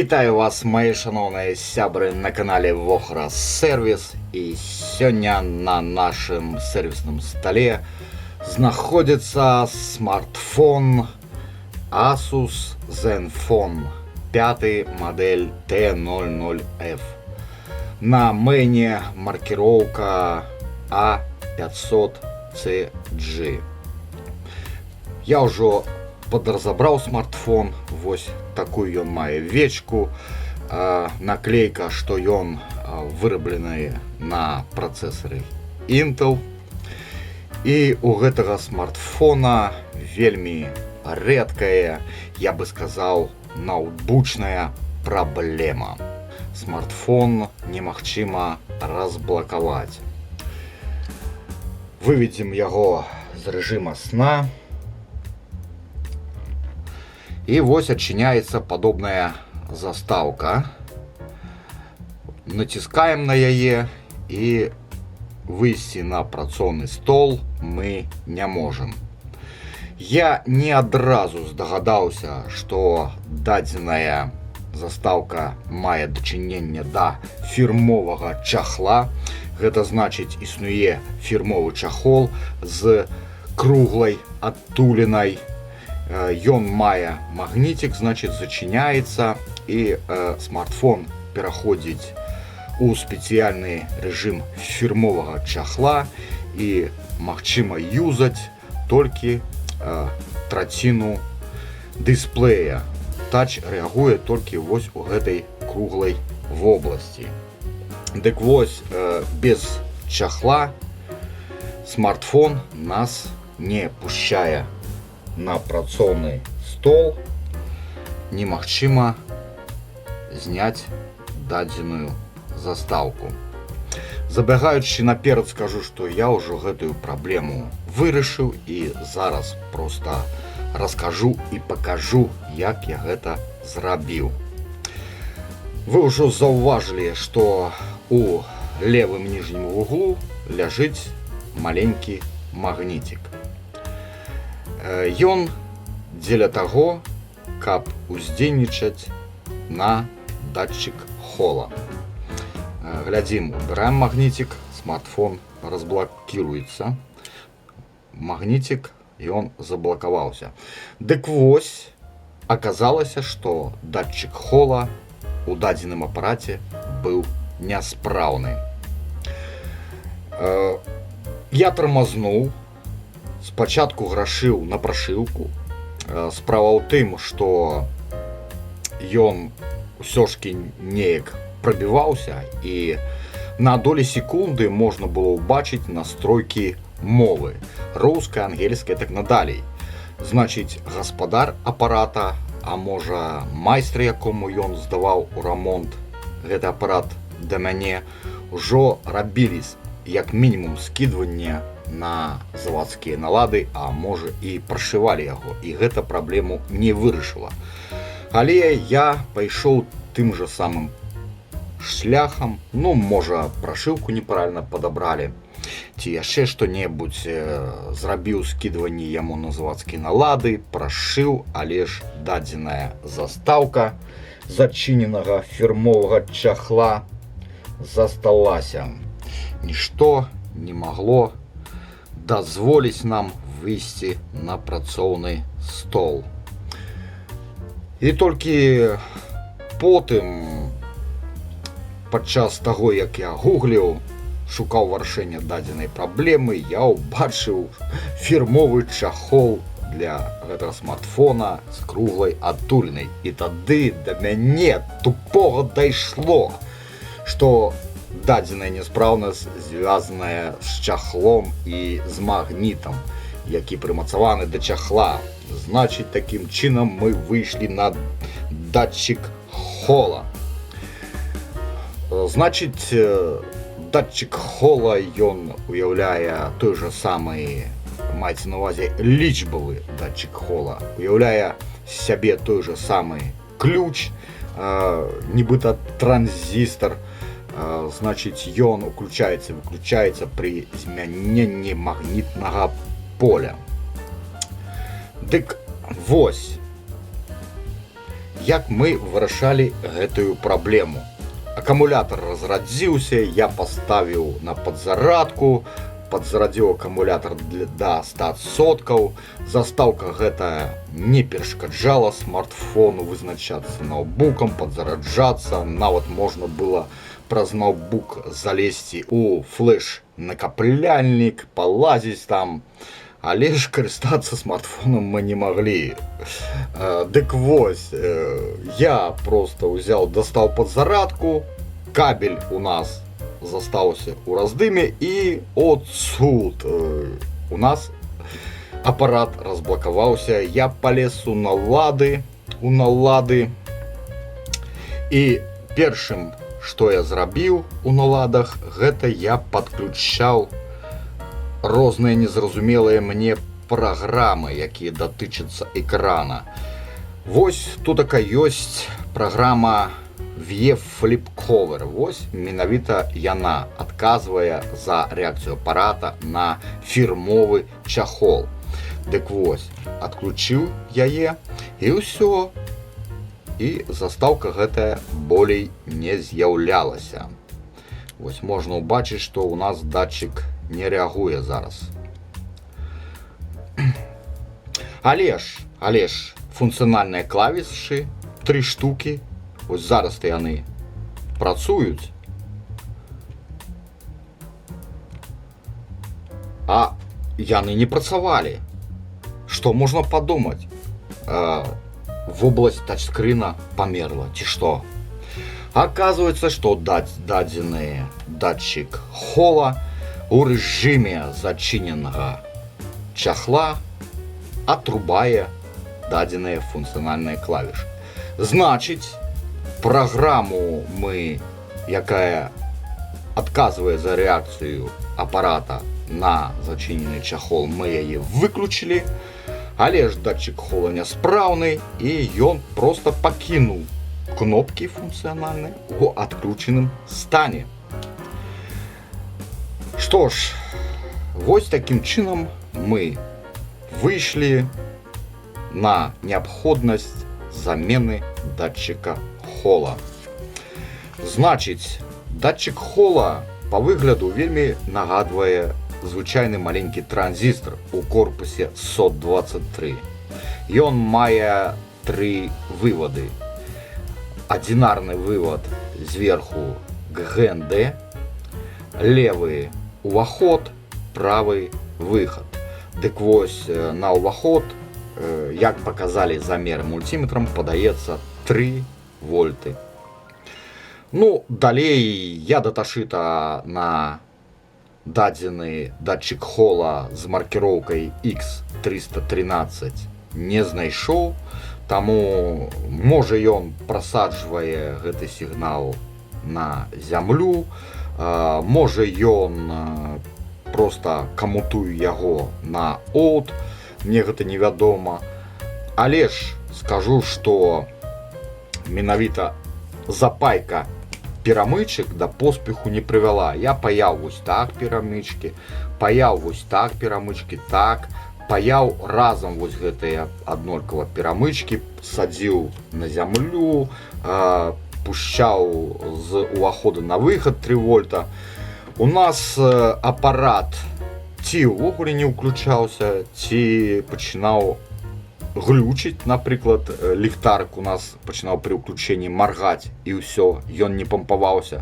Вітаю вас, мае шаноўныя сябры, на канале Вохра Сервіс. І сёння на нашым сервісным стале знаходзіцца смартфон Asus Zenfone 5, модель T00F. На мэне маркіроўка A500CG. Я ўжо падразабраў смартфон, вось такую ён мае вечку, наклейка, што ён выраблены на працэсары Intel. І у гэтага смартфона вельмі рэдкая, я бы сказаў, ноутбучная праблема. Смартфон немагчыма разблакаваць. Выведзем яго з рэжыма сна. І вось адчыняецца падобная застаўка. Націскаем на яе, і выйсці на працоўны стол мы не можам. Я не адразу здагадаўся, што дадзеная застаўка мае дачыненне да фірмовага чахла. Гэта значыць, існуе фірмовы чахол з круглай адтулінай. Ён мае магніцік, значыць, зачыняецца, і смартфон пераходзіць у спецыяльны рэжым фірмовага чахла, і магчыма юзаць толькі траціну дысплея. Тач рэагуе толькі вось у гэтай круглай вобласці. Дык вось, без чахла смартфон нас не пушчае на працоўны стол, немагчыма зняць дадзеную застаўку. Забягаючы наперад, скажу, што я ўжо гэтую праблему вырашыў, і зараз проста раскажу і пакажу, як я гэта зрабіў. Вы ўжо заўважылі, што у левым ніжнім вуглу ляжыць маленькі магніцік. Ён дзеля таго, каб уздзейнічаць на датчик Хола. Глядзім, убираем магнітик, смартфон разблокируется. Магнітик, ён заблакаваўся. Дык вось, аказалася, што датчик Хола у дадзеным апараце быў няспраўны. Я тармазнуў, спачатку грашыў на прашыўку. Справа ў тым, што ён усё ж неяк прабіваўся, і на долі секунды можна было ўбачыць настройкі мовы: руская, ангельская, так надалей. Значыць, гаспадар апарата, а можа, майстр, якому ён здаваў у рамонт гэты апарат да мяне, ўжо рабілі як мінімум скідванне на завадскія налады, а можа, і прашывалі яго, і гэта праблему не вырашыла. Але я пайшоў тым жа самым шляхам, ну, можа, прашыўку неправільна падабралі ці яшчэ што-небудзь, зрабіў скідванне яму на завадскія налады, прашыў, але ж дадзеная застаўка зачыненага фірмовага чахла засталася. Нішто не магло дазволіць нам выйсці на працоўны стол. І толькі потым, падчас таго, як я гугліў, шукаў вырашэння дадзенай праблемы, я ўбачыў фірмовы чахол для гэтага смартфона з круглай адтулінай. І тады да мяне, тупога, дайшло, што дадзеная няспраўнасць звязаная з чахлом і з магнітам, які прымацаваны да чахла. Значыць, такім чынам мы выйшлі на датчик Хола. Значыць, датчик Хола, ён уяўляе той жа самы, маецца на увазе лічбавы датчик Хола, уяўляе сябе той жа самы ключ, нібыта транзістор, значыць, ён уключаецца, выключаецца пры змяненні магнітнага поля. Дык вось, Як мы вырашалі гэтую праблему? Акумулятар разрадзіўся, я паставіў на падзарадку, падзарадзіў акумулятар да 100%. Застаўка гэтая не перашкаджала смартфону вызначацца ноутбукам, падзараджацца. Нават можна было праз ноутбук залезці у флеш-накапляльнік, палазіць там. Але ж карыстацца смартфонам мы не маглі. Дык вось, я просто ўзяў, дастаў падзарадку, кабель у нас застаўся ў раздыме, і от цуд, у нас апарат разблакаваўся. Я палез у налады, і першым, што я зрабіў у наладах, гэта я падключаў розныя незразумелыя мне праграмы, якія датычацца экрана. Вось тутака ёсць праграма VE Flip Cover. Вось менавіта яна адказвае за рэакцыю апарата на фірмовы чахол. Дык вось, адключыў яе, і ўсё. І застаўка гэтая болей не з'яўлялася. Вось можна ўбачыць, што ў нас датчык не рэагуе зараз. Але ж функцыянальныя клавішы, тры штукі, вось зараз-то яны працуюць. А яны не працавалі. Што можна падумаць? Вобласць тачскрына памерла, ці што? Оказывается, што дадзены датчык Хола у рэжыме зачыненага чахла атрубае дадзеныя функцыянальныя клавішы. Значыць, праграму мы, якая адказвае за рэакцыю апарата на зачынены чахол, мы яе выключылі, але ж датчык Хола няспраўны, і ён просто пакінуў кнопкі функцыянальныя у адключаным стане. Што ж, вось такім чынам мы выйшлі на неабходнасць замены датчыка Хола. Значыць, датчык Хола па выгляду вельмі нагадвае звычайны маленькі транзістар у корпусе СОТ-23. Ён мае тры выводы. Адзінарны вывод зверху ГНД, левы уваход, правы выхад. Дык вось, на ўваход, як паказалі замеры мультиметрам, падаецца 3 вольты. Далей я даташыта на дадзены датчык Хола з маркіроўкай X313 не знайшоў, таму можа ён прасаджвае гэты сігнал на зямлю, можа ён просто камутуе яго на от, мне гэта невядома. Але ж скажу, што менавіта запайка перамычак да поспеху не прывяла. Я паяў вось так перамычкі, паяў вось так перамычкі, так, паяў разам вось гэтыя аднолькава перамычкі, садзіў на зямлю, пушчаў з увахода на выхад 3 вольта. У нас апарат ці ўвогуле не ўключаўся, ці пачынаў глючыць, напрыклад, ліхтарык у нас пачынаў пры ўключэнні маргаць, і ўсё, ён не пампаваўся.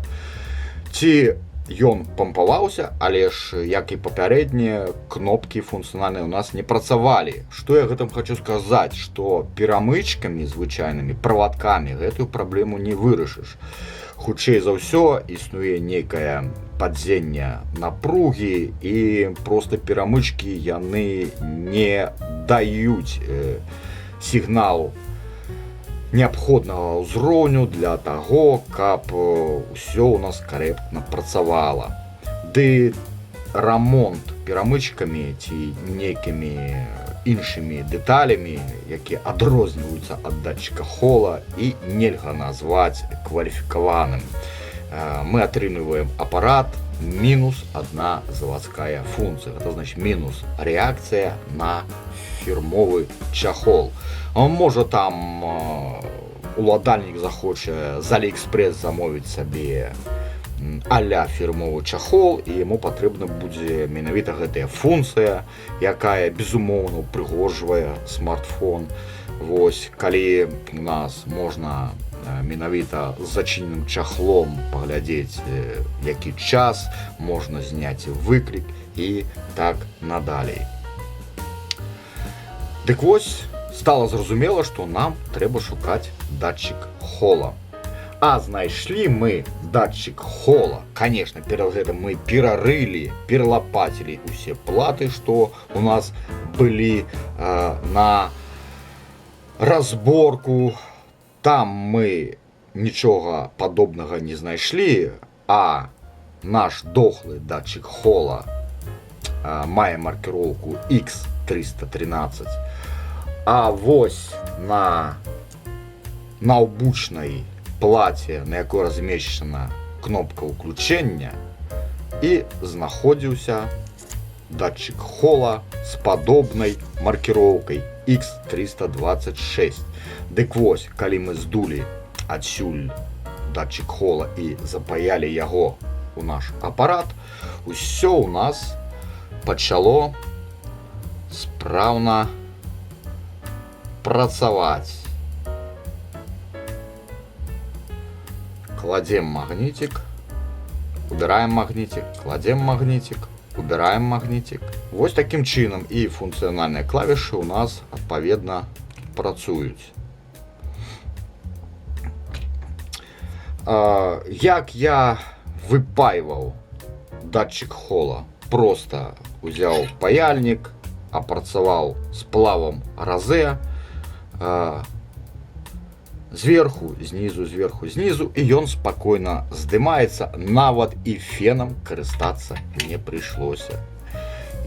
Ці ён пампаваўся, але ж, як і папярэднія, кнопкі функцыянальныя у нас не працавалі. Што я гэтым хочу сказаць, што перамычкамі звычайнымі, правадкамі гэтую праблему не вырашыш. Хутчэй за ўсё, існуе нейкае падзенне напругі, і проста перамычкі яны не даюць сігналу неабходнага ўзроўню для таго, каб ўсё ў нас карэктна працавала. Ды рамонт перамычкамі ці нейкімі іншымі дэталямі, якія адрозніваюцца ад датчыка Хола, і нельга назваць кваліфікаваным. Мы атрымліваем апарат мінус одна заводская функция. Это значит мінус рэакцыя на фірмовы чахол. Можа, там Уладальнік захоча з AliExpress замовіць сабе а-ля фірмовы чахол, і яму патрэбна будзе менавіта гэтая функцыя, якая безумоўна упрыгожвае смартфон. Вось, калі у нас можна менавіта з зачыненым чахлом паглядзець, які час, можна зняць выклік і так надалей. Дык вось, стала зразумела, што нам трэба шукаць датчик Хола. А знайшлі мы датчик Хола. Конечно, перад гэтым мы перарылі, пералапацілі усе платы, што у нас былі на разборку. Там мы нічога падобнага не знайшлі, а наш дохлы датчик Хола мае маркіроўку X313. А вось на ноўтбучнай плаце, на якой размешчана кнопка ўключэння, і знаходзіўся датчик Хола з падобнай маркіроўкай X326. Дык вось, калі мы здулі адсюль датчик Хола і запаялі яго ў наш апарат, усё ў нас пачало спраўна працаваць. Кладзем магнітик, убираем магнітик, кладзем магнітик, убираем магнітик. Вось такім чынам і функцыянальныя клавішы у нас адпаведна працуюць. Як я выпайваў датчик Хола? Просто узяў паяльнік, апрацаваў сплавам разе, зверху, знізу, зверху, знізу, і ён спакойна здымаецца, нават і фенам карыстацца не прыйшлося.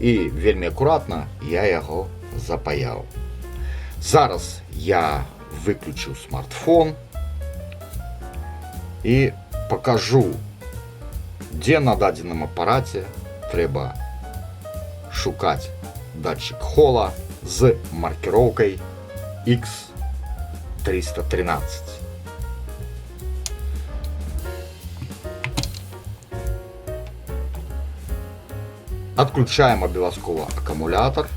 І вельмі акуратна я яго запаяў. Зараз я выключыў смартфон і пакажу, дзе на дадзеным апараце трэба шукаць датчик Хола з маркіроўкай X313. Отключаем абавязкова аккумулятор.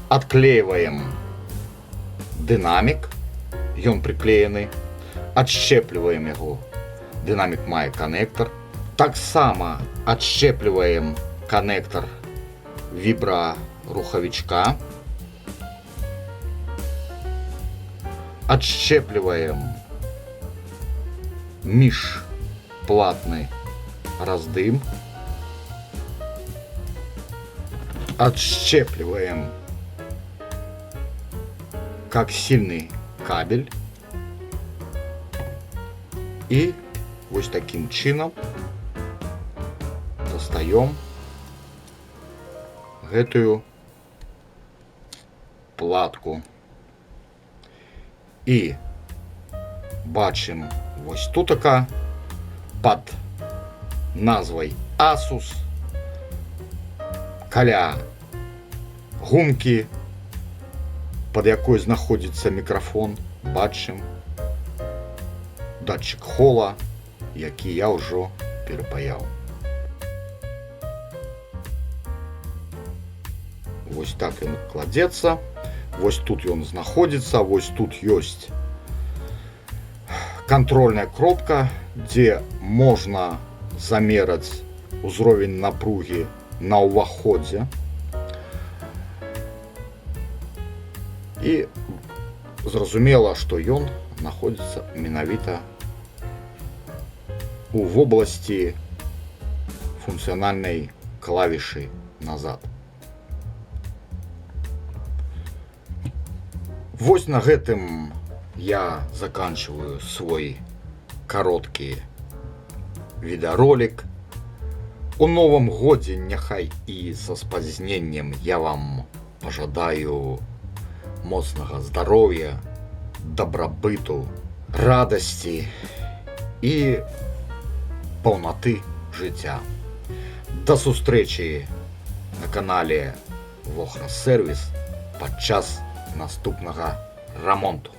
Отклеиваем дынамик, ён прыклеены. Отщепливаем яго. Дынамик мае канектор. Таксама отщепливаем канектор вібрарухавічка. Отщепливаем міжплатны раздым. Отщепливаем коаксильный кабель. І вось такім чынам дастаём гэтую платку. І бачым вось тутака пад назвай Asus каля гумкі, пад якой знаходзіцца мікрафон, бачым датчик Хола, які я ўжо перапаяў. Вось так ён кладзецца. Вось тут ён знаходзіцца, вось тут ёсць кантрольная кропка, дзе можна замераць узровень напругі на ўваходзе. І зразумела, што ён знаходзіцца менавіта у вобласці функцыянальнай клавішы назад. Вось на гэтым я заканчиваю свой кароткі відэаролік. У новым годзе, няхай і са спазненнем, я вам пажадаю моцнага здароўя, дабрабыту, радасці і паўнаты жыцця. Да сустрэчы на канале Вохра Сервіс падчас наступнага рамонту.